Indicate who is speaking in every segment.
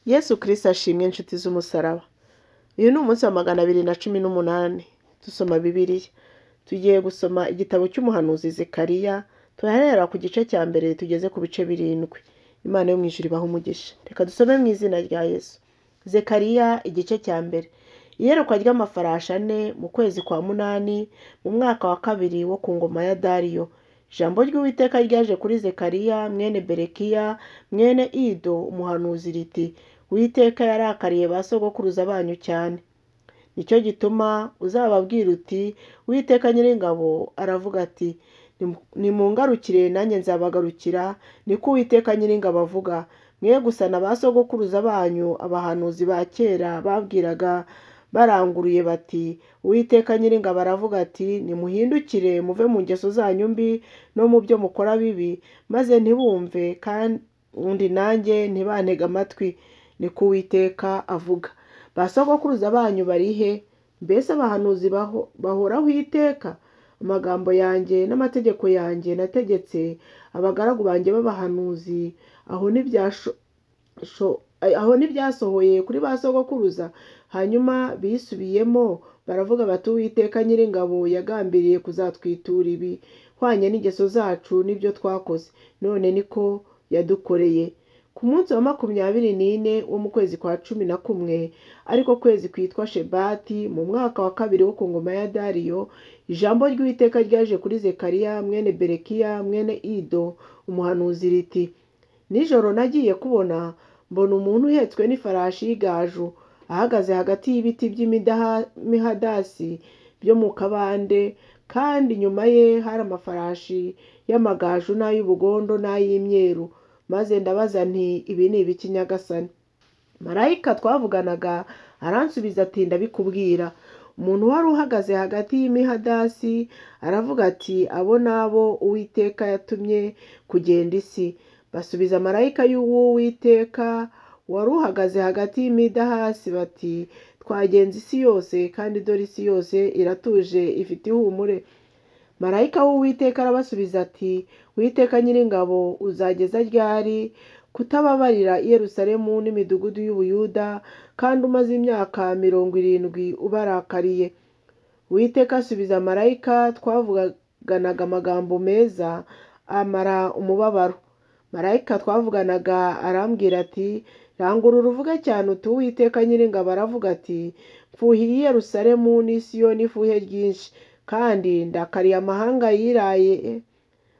Speaker 1: Yesu Kristo ashimwe inshuti z'umusaraba. Uyu ni umunsi wa 218 dusoma Bibiliya. Tugiye gusoma igitabo cy'umuhanuzi Zekariya, turahera ku gice cya mbere tugeze ku bice 7. Imana yo mu ijuru ibahe umugisha. Reka dusome mu izina rya Yesu. Zekariya igice cya mbere. Iyerekwa ry'amafarashi 4 mu kwezi kwa 8 mu mwaka wa 2 wo ku ngoma ya Dariyo. Ijambo ry'Uwiteka ryaje kuri Zekariya mwene Berekiya mwene Ido umuhanuzi riti: Uwiteka yarakariye ba sogokuruza banyu cyane. Nicyo gituma uzababwira uti: Uwiteka Nyiringabo aravuga ati: nimungarukire nanjye nzabagarukira, niko Uwiteka Nyiringabo avuga. Mwe gusa na ba sogokuruza banyu abahanuzi ba kera babwiraga baranguruye bati: Uwiteka Nyiringabo aravuga ati: nimuhindukire muve mu ngeso zanyu mbi no mu byo mukora bibi, maze ntibumve kandi nanjye ntibantege amatwi, niko Uwiteka avuga. Ba sogokuruza banyu bari he? Mbese abahanuzi bahoraho iteka? Amagambo yanjye n'amategeko yanjye nategetse abagaragu banjye b'abahanuzi, aho ntibyasohoye kuri ba sogokuruza? Hanyuma bisubiyemo baravuga bati: Uwiteka Nyiringabo yagambiriye kuzatwitura ibi hwanye n'ingeso zacu n'ibyo twakoze, none niko yadukoreye. Ku munsi wa 24 wo mu kwezi kwa 11, ariko kwezi kwitwa Shebati, mu mwaka wa 2 wo ku ngoma ya Dariyo, ijambo ry'Uwiteka ryaje kuri Zekariya mwene Berekiya mwene Ido umuhanuzi riti: Nijoro nagiye kubona mbona umuntu uhetswe n'ifarashi y'igaju, ahagaze hagati y'ibiti by'imihadasi byo mu kabande, kandi inyuma ye hari amafarashi y'amagaju n'ay'ubugondo n'ay'imyeru. Maze ndabaza nti: ibi ni ibiki Nyagasani? Marayika twavuganaga aransubiza ati: ndabikubwira. Umuntu wari uhagaze hagati y'imihadasi aravuga ati: abo nabo Uwiteka yatumye kugenda isi. Basubiza marayika y'Uwiteka wari uhagaze hagati y'imidahasi bati: twagenze isi yose, kandi dore isi yose iratuje ifite ihumure. Marayika w'Uwiteka arabasubiza ati: Uwiteka Nyiringabo uzageza ryari kutababarira i Yerusalemu n'imidugudu y'Ubuyuda, kandi umaze imyaka 70 ubarakariye? Uwiteka asubiza marayika twavuganaga amagambo meza, amara umubabaro. Marayika twavuganaga arambwira ati: rangurura uvuge cyane uti: Uwiteka Nyiringabo aravuga ati: mfuhiye i Yerusalemu n'Isiyoni ifuhe ryinshi, kandi ndakariye amahanga yiraye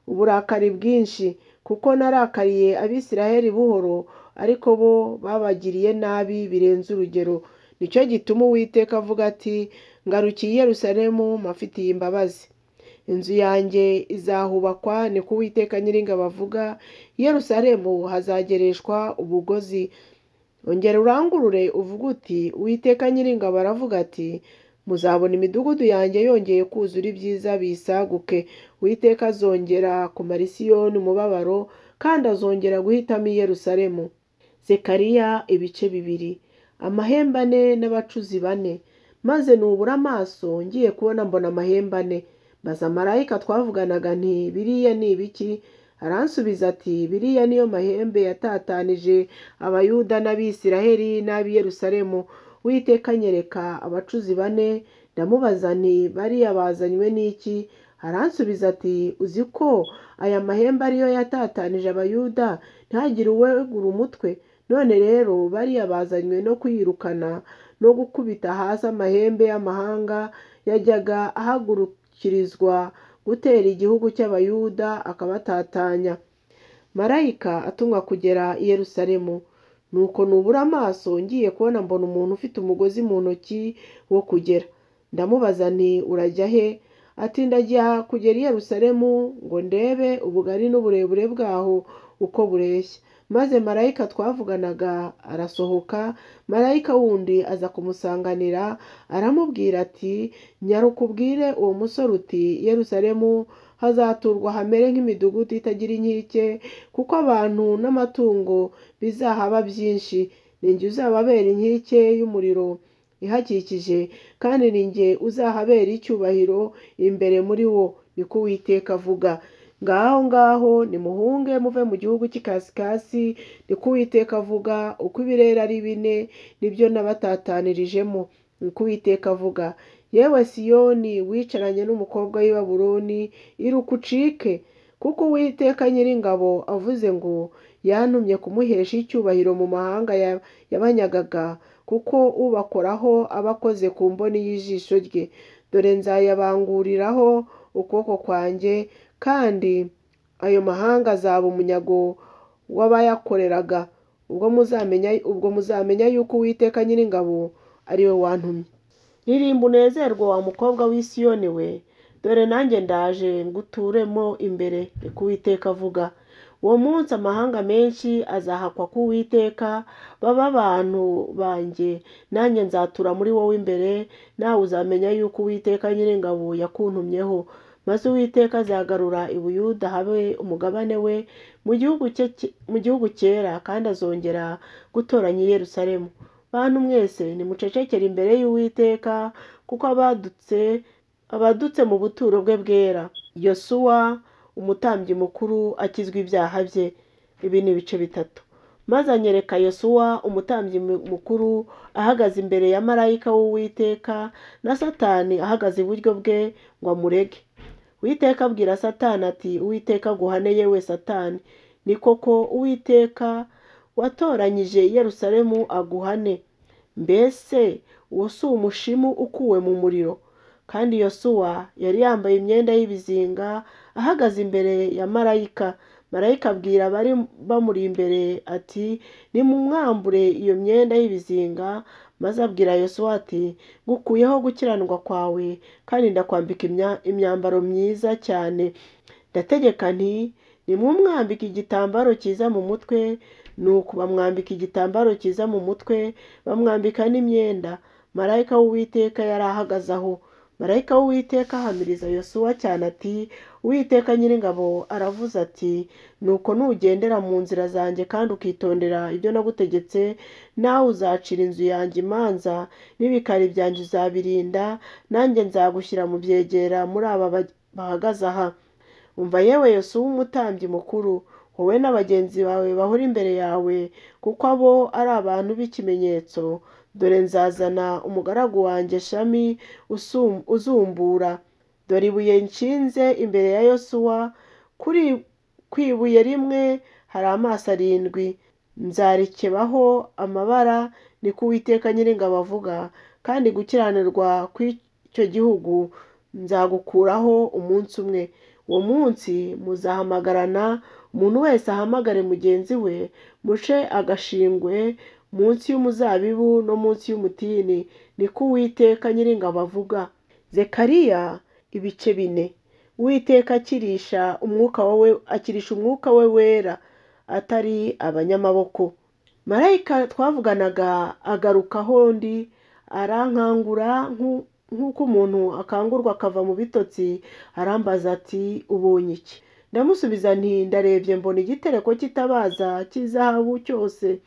Speaker 1: uburakari bwinshi, kuko narakariye Abisiraheli buhoro, ariko bo babagiriye nabi birenze urugero. Nicyo gituma Uwiteka avuga ati: ngarukiye i Yerusalemu mpafitiye imbabazi. Inzu yanjye izahubakwa, niko Uwiteka Nyiringabo avuga, i Yerusalemu hazagereshwa ubugozi. Ongera urangurure uvuge uti: Uwiteka Nyiringabo aravuga ati: muzabona imidugudu yanjye yongeye kuzura ibyiza bisaguke. Uwiteka azongera kumara Isiyoni umubabaro, kandi azongera guhitamo i Yerusalemu. Zekariya ibice 2. Amahembe 4 n'abacuzi 4. Maze nubura amaso ngiye kubona mbona amahembe 4. Mbaza marayika twavuganaga nti: biriya ni ibiki? Aransubiza ati: biriya niyo mahembe yatatanije Abayuda n'Abisiraheli n'ab'i Yerusalemu. Uwiteka anyereka abacuzi 4, ndamubaza nti: bariya bazanywe n'iki? Aransubiza ati: uzi ko aya mahembe ariyo yatatanije Abayuda, ntihagire uwegura umutwe? None rero bariya bazanywe no kwirukana no gukubita hasi amahembe y'amahanga yajyaga ahagurukirizwa gutera igihugu cy'Abayuda akabatatanya. Marayika atumwa kugera i Yerusalemu. Nuko nubura amaso ngiye kubona mbona umuntu ufite umugozi mu ntoki wo kugera. Ndamubaza nti: urajya he? Ati: ndajya kugera i Yerusalemu ngo ndebe ubugari n'uburebure bwaho uko bureshya. Maze marayika twavuganaga arasohoka, marayika wundi aza kumusanganira aramubwira ati: nyaruka ubwire uwo musore uti: Yerusalemu hazaturwa hamere nk'imidugudu itagira inkike, kuko abantu n'amatungo bizahaba byinshi. Ni njye uzababera inkike y'umuriro ihakikije, kandi ni njye uzahabera icyubahiro imbere muri wo, niko Uwiteka avuga. Ngaho ngaho nimuhunge muve mu gihugu cy'ikasikasi, niko Uwiteka avuga, uko ibirere ari bine nibyo nabatatanirijemo, niko Uwiteka avuga. Yewe Siyoni wicaranye n'umukobwa w'i Babuloni, iruka ucike, kuko Uwiteka Nyiringabo avuze ngo yantumye kumuhesha icyubahiro mu mahanga yabanyagaga, kuko ubakoraho aba akoze ku mboni y'ijisho rye. Dore nzayabanguriraho ukuboko kwanjye, kandi ayo mahanga azaba umunyago w'abayakoreraga. Ubwo muzamenya yuko Uwiteka Nyiringabo ari we wantumye. Ririmba unezerwe wa mukobwa w'i Siyoni we, dore nanjye ndaje nguturemo imbere, niko Uwiteka avuga. Uwo munsi amahanga menshi azahakwa ku Uwiteka, babe abantu banjye, nanjye nzatura muri wowe imbere, nawe uzamenya yuko Uwiteka Nyiringabo yakuntumyeho. Maze Uwiteka azagarura i Buyuda habe umugabane we mu gihugu cyera, kandi azongera gutoranya i Yerusalemu. Bantu mwese nimucecekere imbere y'Uwiteka, kuko abadutse mu buturo bwe bwera. Yosuwa umutambyi mukuru akizwa ibyaha bye. Ibi ni ibice bitatu. Maze anyereka Yosuwa umutambyi mukuru ahagaze imbere ya marayika w'Uwiteka, na Satani ahagaze iburyo bwe ngo amurege. Uwiteka abwira Satani ati, Uwiteka aguhane yewe Satani, ni koko Uwiteka watoranyije i Yerusalemu aguhane. Mbese uwo si umushimu ukuwe mu muriro? Kandi Yosuwa yari yambaye imyenda y'ibizinga ahagaze imbere ya marayika. Marayika abwira abari bamuri imbere ati, nimumwambure iyo myenda y'ibizinga. Maze abwira Yosuwa ati, ngukuyeho gukiranirwa kwawe, kandi ndakwambika imyambaro myiza cyane. Ndategeka nti, nimumwambike igitambaro cyiza mu mutwe. Nuko bamwambika igitambaro cyiza mu mutwe, bamwambika n'imyenda. Marayika w'Uwiteka yari ahagaze aho. Marayika w'Uwiteka ahamiriza Yosuwa cyane ati, Uwiteka Nyiringabo aravuze ati, nuko nugendera mu nzira zanjye kandi ukitondera ibyo nagutegetse, nawe uzacira inzu yanjye imanza, n'ibikari byanjye uzabirinda, nanjye nzagushyira mu byegera muri aba bahagaze aha. Umva yewe Yosuwa umutambyi mukuru, wowe na bagenzi bawe bahora imbere yawe, kuko abo ari abantu b'ikimenyetso. Dore nzazana umugaragu wanjye Shami uzumbura. Dore ibuye nshinze imbere ya Yosuwa, ku ibuye rimwe hari amaso arindwi, nzarikebaho amabara, niko Uwiteka Nyiringabo avuga, kandi gukiranirwa kw'icyo gihugu nzagukuraho umunsi umwe. Uwo munsi muzahamagarana, umuntu wese ahamagare mugenzi we, muce agashingwe munsi y'umuzabibu no munsi y'umutini, niko Uwiteka Nyiringabo avuga. Zekariya ibice 4. Uwiteka akirisha umwuka we wera, atari abanyamaboko. Marayika twavuganaga agaruka aho ndi, arankangura nk'uko umuntu akangurwa akava mu bitotsi, arambaza ati, ubonye iki? Ndamusubiza nti, ndarebye mbona igitereko cy'itabaza cy'izahabu cyose,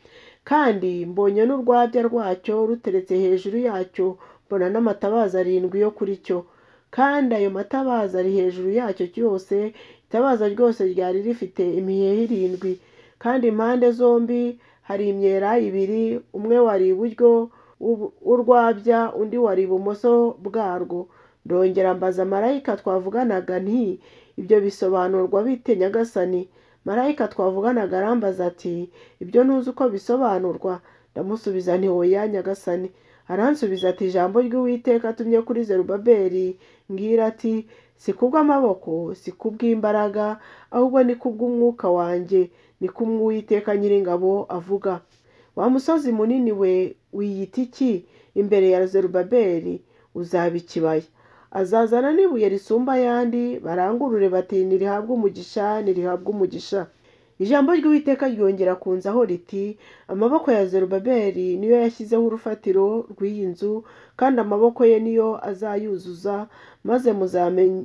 Speaker 1: kandi mbonye n'urwabya rwacyo ruteretse hejuru yacyo, mbona n'amatabaza arindwi yo kuri cyo. Kandi ayo matabaza ari hejuru yacyo cyose, itabaza ryose ryari rifite imiheha irindwi, kandi impande zombi hari imyelayo ibiri, umwe wari iburyo w'urwabya, undi wari ibumoso bwarwo. Ndongera mbaza marayika twavuganaga nti, ibyo bisobanurwa bite Nyagasani? Marayika twavuganaga arambaza ati, ibyo ntuzi uko bisobanurwa? Ndamusubiza nti, oya Nyagasani. Aransubiza ati, ijambo ry'Uwiteka atumye kuri Zerubabeli ngira ati, si kubw'amaboko, si kubw'imbaraga, ahubwo ni kubw'umwuka wanjye, ni kubw'Uwiteka Nyiringabo avuga. Wa musozi munini we wiyita iki imbere ya Zerubabeli? Uzaba ikibaya. Azazana n'ibuye risumba ayandi, barangurure bati, nirihabwe umugisha, nirihabwe umugisha. Ijambo ry'Uwiteka ryongera kunzaho riti, amaboko ya Zerubabeli niyo yashyizeho urufatiro rw'iyi nzu, kandi amaboko ye niyo azayuzuza, maze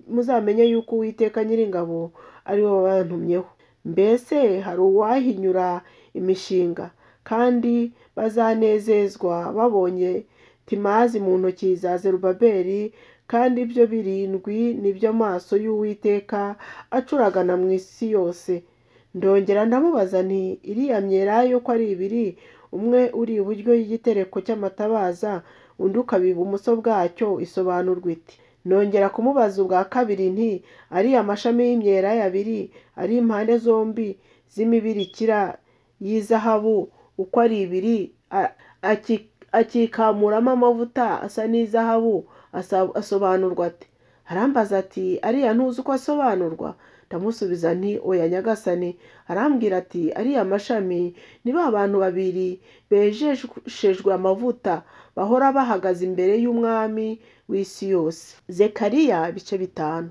Speaker 1: muzamenye yuko Uwiteka Nyiringabo ari we wabantumyeho. Mbese hari uwahinyura imishinga? Kandi bazanezezwa babonye timazi mu ntoki za Zerubabeli, Kandi ibyo birindwi ni byo maso y'Uwiteka acuragana mu isi yose. Ndongera ndamubaza nti iriya myelayo ko ari ibiri, umwe uri iburyo y'igitereko cy'amatabaza, undi ukaba ibumoso bwacyo, isobanurwa iti? Nongera kumubaza ubwa kabiri nti ariya mashami y'imyelayo abiri ari impande zombi z'imibirikira y'izahabu uko ari ibiri akikamuramo amavuta asa n'izahabu asobanurwa ate? Arambaza ati ariya ntuzi uko asobanurwa? Ndamusubiza nti oya nyagasani. Arambwira ati ariya mashami ni ba bantu babiri bejeshejwe amavuta, bahora bahagaze imbere y'umwami w'isi yose. Zekariya ibice 5.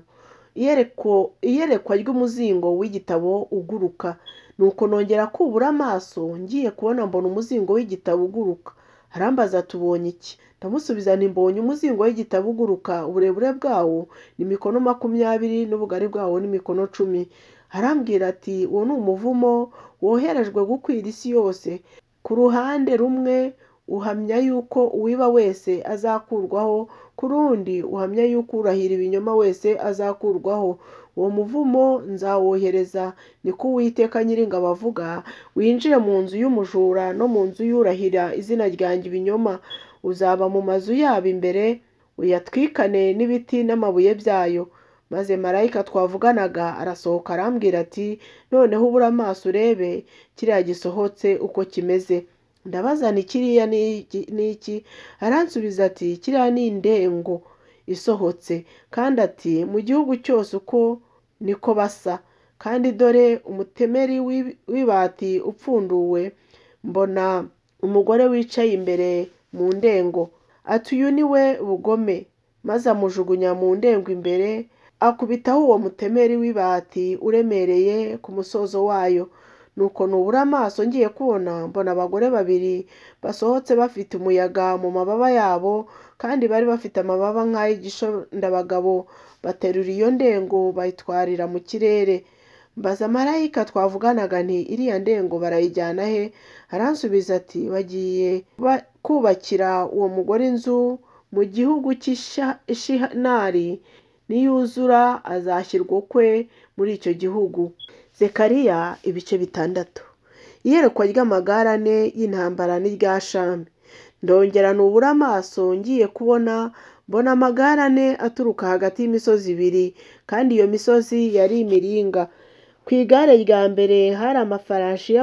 Speaker 1: Iyerekwa ry'umuzingo w'igitabo uguruka. Nuko nongera kubura amaso, ngiye kubona mbona umuzingo w'igitabo uguruka. Arambaza ati ubonye iki? Ndamusubiza nti mbonye umuzingo w'igitabo uguruka, uburebure bwawo ni mikono 20 n'ubugari bwawo ni mikono 10. Arambwira ati uwo ni umuvumo woherejwe gukwira isi yose. Ku ruhande rumwe uhamya yuko uwiba wese azakurwaho, ku rundi uhamya yuko urahira ibinyoma wese azakurwaho. Uwo muvumo nzawohereza, niko Uwiteka Nyiringabo avuga, winjire mu nzu y'umujura no mu nzu y'urahira izina ryanjye ibinyoma. Uzaba mu mazu yabo imbere, uyatwikane n'ibiti n'amabuye byayo. Maze marayika twavuganaga arasohoka arambwira ati noneho ubura amaso urebe kiriya gisohotse uko kimeze. Ndabaza nti kiriya ni iki? Aransubiza ati kiriya ni indengo isohotse. Kandi ati mu gihugu cyose uko niko basa. Kandi dore umutemeri w'ibati upfunduwe, mbona umugore wicaye imbere mu ndengo. Ati uyu ni we bugome. Maze amujugunya mu ndengo imbere, akubitaho uwo mutemeri w'ibati uremereye ku musozo wayo. Nuko nubura amaso ngiye kubona, mbona abagore babiri basohotse bafite umuyaga mu mababa yabo, kandi bari bafite amababa nk'ay'igishondabagabo, baterura iyo ndengo bayitwarira mu kirere. Mbaza marayika twavuganaga nti iriya ndengo barayijyana he? Aransubiza ati bagiye kubakira uwo mugore inzu mu gihugu cy'Ishinari, niyuzura azashyirwa ukwe muri icyo gihugu. Zekariya ibice 6. Iyerekwa ry'amagare ane y'intambara n'irya Shami. Ndongera nubura amaso ngiye kubona, mbona amagare ane aturuka hagati y'imisozi ibiri, kandi iyo misozi yari imiringa. Ku igare rya mbere hari amafarashi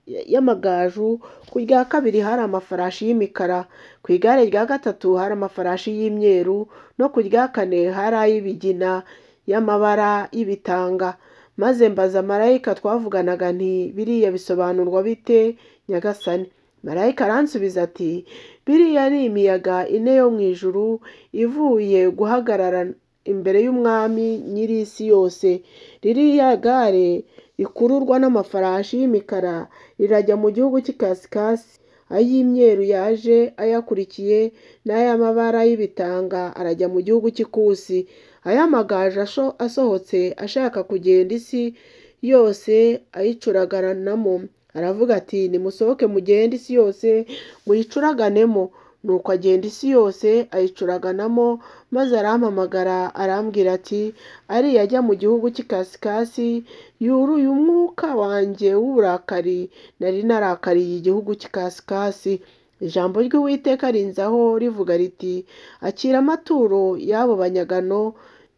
Speaker 1: y'amagaju, ku rya kabiri hari amafarashi y'imikara, ku igare rya gatatu hari amafarashi y'imyeru, no ku rya kane hari ay'ibigina y'amabara y'ibitanga. Maze mbaza marayika twavuganaga nti biriya bisobanurwa bite nyagasani? Marayika aransubiza ati biriya ni imiyaga ine yo mu ijuru ivuye guhagarara imbere y'umwami nyiri isi yose. Ririya gare rikururwa n'amafarashi y'imikara rirajya mu gihugu cy'ikasikasi, ay'imyeru yaje ayakurikiye, n'ay'amabara y'ibitanga arajya mu gihugu cy'ikusi. Ay'amagaju asohotse ashaka kugenda isi yose ayicuraganamo, aravuga ati nimusohoke mugende isi yose muyicuraganemo. Nuko agenda isi yose ayicuraganamo, maze arampamagara arambwira ati ariya ajya mu gihugu cy'ikasikasi yuruye umwuka wanjye w'uburakari nari narakariye igihugu cy'ikasikasi. Ijambo ry'Uwiteka rinzaho rivuga riti akira amaturo y'abo banyagano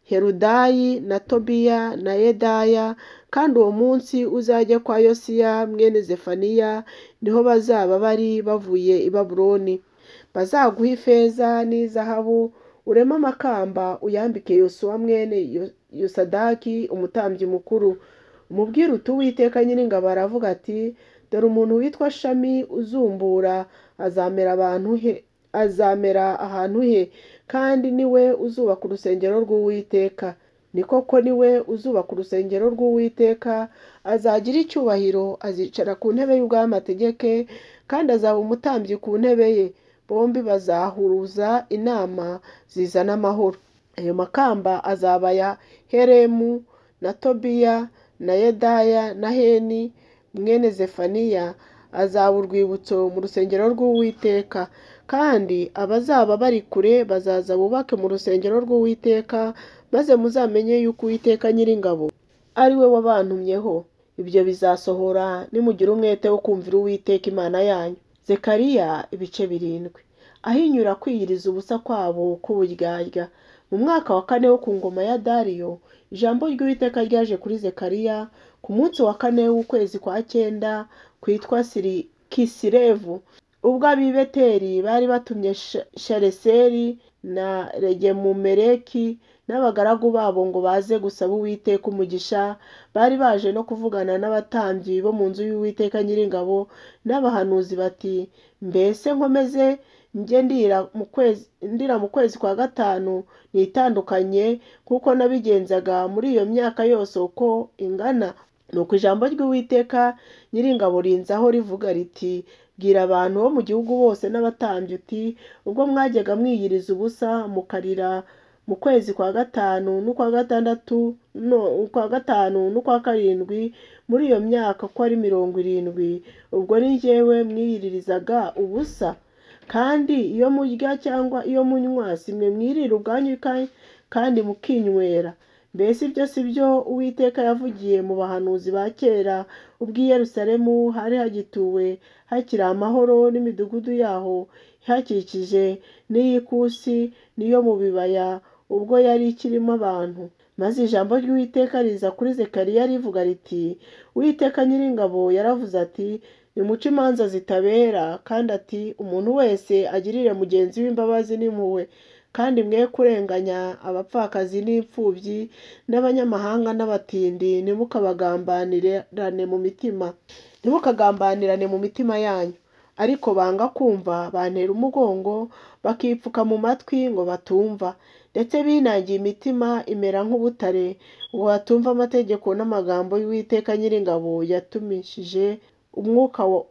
Speaker 1: Herudayi na Tobiya na Yedaya, kandi uwo munsi uzajye kwa Yosiya mwene Zefaniya, niho bazaba bari bavuye i Babuloni. Bazaguha ifeza n'izahabu, ureme amakamba uyambike Yosuwa mwene Yosadaki umutambyi mukuru. Umubwire uti Uwiteka Nyiringabo aravuga ati dore umuntu witwa Shami uzumbura azamera ahantu he, kandi niwe uzubaka urusengero rw'Uwiteka. Ni koko niwe uzubaka urusengero rw'Uwiteka, azagira icyubahiro, azicara ku ntebe y'ubwami ategeke, kandi azaba umutambyi ku ntebe ye. Bombi bazahuruza inama zizana amahoro. Ayo makamba azaba aya Heremu na Tobiya na Yedaya na Heni mwene Zefaniya, Azaba urwibutso mu rusengero rw'Uwiteka, kandi abazaba bari kure bazaza bubake mu rusengero rw'Uwiteka, maze muzamenye yuko Uwiteka Nyiringabo ari we wabantumyeho. Ibyo bizasohora nimugira umwete wo kumvira Uwiteka Imana yanyu. Zekariya ibice 7. Ahinyura kwiyiriza ubusa kwabo k'uburyarya. Mu mwaka wa 4 wo ku ngoma ya Dariyo, ijambo ry'Uwiteka ryaje kuri Zekariya ku munsi wa 4 w'ukwezi kwa 9 kwitwa Kisilevu, ubwo ab'i Beteli bari batumye Shareseri na Regemumeleki n'abagaragu babo ngo baze gusaba Uwiteka umugisha. Bari baje no kuvugana n'abatambyi bo mu nzu y'Uwiteka Nyiringabo n'abahanuzi bati, mbese nkomeze njye ndira mu kwezi kwa 5 nitandukanye kuko nabigenzaga muri iyo myaka yose uko ingana? Nuko ijambo ry'Uwiteka Nyiringabo rinzaho rivuga riti, bwira abantu bo mu gihugu bose n'abatambyi uti, ubwo mwajyaga mwiyiriza ubusa mukarira mu kwezi kwa 5 n'ukwa 6 n'ukwa 5 n'ukwa 7 muri iyo myaka uko ari 70, ubwo ni jyewe mwiyiririzaga ubusa? Kandi iyo murya cyangwa iyo munywa, si mwe mwirira ubwanyu kandi mukinywera? Mbese ibyo si byo Uwiteka yavugiye mu bahanuzi ba kera, ubwo i Yerusalemu hari hagituwe hakiri amahoro, n'imidugudu yaho ihakikije n'iy'ikusi n'iyo mu bibaya, ubwo yari ikirimo abantu? Maze ijambo ry'Uwiteka riza kuri Zekariya rivuga riti, Uwiteka Nyiringabo yaravuze ati, nimuce imanza zitabera, kandi ati, umuntu wese agirire mugenzi we imbabazi n'impuhwe, kandi mwe kurenganya abapfakazi n'imfubyi n'abanyamahanga n'abatindi, ntimukabagambanirane mu mitima, ntimukagambanirane mu mitima yanyu. Ariko banga kumva, bantera umugongo, bakipfuka mu matwi ngo batumva, ndetse binangiye imitima imera nk'ubutare, ngo batumva amategeko n'amagambo y'Uwiteka Nyiringabo yatumishije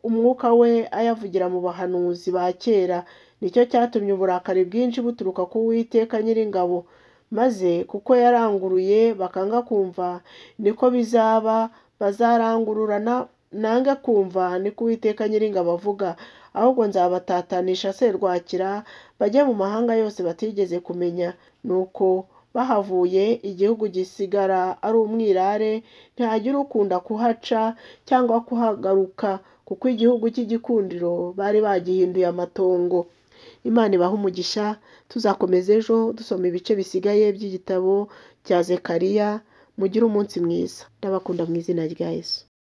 Speaker 1: umwuka we ayavugira mu bahanuzi ba kera. Nicyo cyatumye uburakari bwinshi buturuka ku Uwiteka Nyiringabo, maze kuko yaranguruye bakanga kumva, niko bizaba, bazarangurura nange kumva, niko Uwiteka Nyiringabo avuga. Ahubwo nzabatatanisha serwakira, bajye mu mahanga yose batigeze kumenya. Nuko bahavuye, igihugu gisigara ari umwirare, ntihagira ukunda kuhaca cyangwa kuhagaruka, kuko igihugu cy'igikundiro bari bagihinduye amatongo. Imana ibahe umugisha. Tuzakomeza ejo dusoma ibice bisigaye by'igitabo cya Zekariya. Mugire umunsi mwiza. Ndabakunda mu izina rya Yesu.